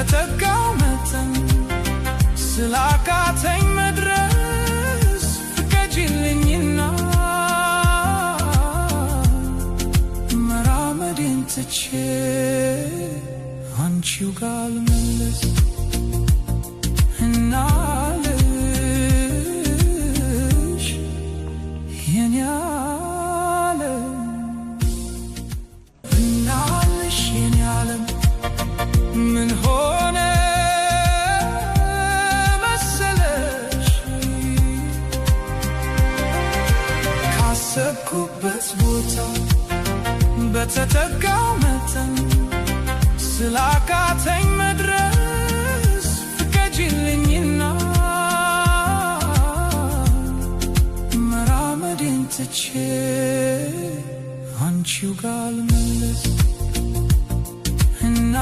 በተተጋው መጠን ስላቃተኝ መድረስ ፍቀጂልኝና መራመዴን ትቼ አንቺው ጋር ልመለስ። እናልሽ የኔ ዓለም፣ እናልሽ የኔ ዓለም፣ ምን ሆነ መሰለሽ፣ ካሰብኩበት ቦታ በተተጋው መጠን ስላቃተኝ መድረስ ፍቀጂልኝና መራመዴን ትቼ አንቺው ጋር ልመለስ። እና